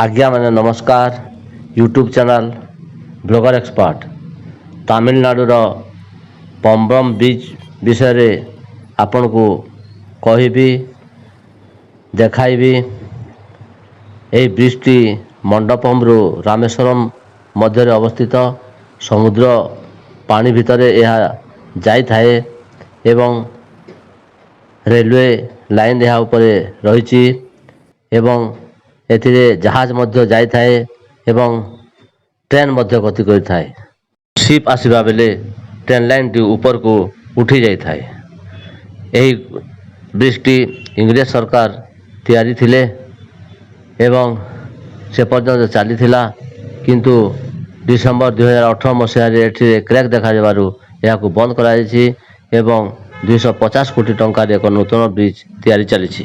ଆଜ୍ଞାମାନେ ନମସ୍କାର। YouTube channel blogger expert ତାମିଲନାଡ଼ୁର ପମ୍ବରମ୍ bridge ବିଷୟରେ ଆପଣଙ୍କୁ କହିବି, ଦେଖାଇବି। ଏହି ବ୍ରିଜଟି ମଣ୍ଡପମରୁ ରାମେଶ୍ୱରମ ମଧ୍ୟରେ ଅବସ୍ଥିତ। ସମୁଦ୍ର ପାଣି ଭିତରେ ଏହା ଯାଇଥାଏ ଏବଂ ରେଲୱେ ଲାଇନ୍ ଏହା ଉପରେ ରହିଛି ଏବଂ ଏଥିରେ ଜାହାଜ ମଧ୍ୟ ଯାଇଥାଏ ଏବଂ ଟ୍ରେନ୍ ମଧ୍ୟ ଗତି କରିଥାଏ। ସିପ୍ ଆସିବା ବେଳେ ଟ୍ରେନ୍ ଲାଇନ୍ଟି ଉପରକୁ ଉଠି ଯାଇଥାଏ। ଏହି ବ୍ରିଜଟି ଇଂରେଜ ସରକାର ତିଆରି ଥିଲେ ଏବଂ ସେ ପର୍ଯ୍ୟନ୍ତ ଚାଲିଥିଲା, କିନ୍ତୁ ଡିସେମ୍ବର 2018 ମସିହାରେ ଏଥିରେ କ୍ରାକ୍ ଦେଖାଦେବାରୁ ଏହାକୁ ବନ୍ଦ କରାଯାଇଛି ଏବଂ 250 କୋଟି ଟଙ୍କାରେ ଏକ ନୂତନ ବ୍ରିଜ୍ ତିଆରି ଚାଲିଛି।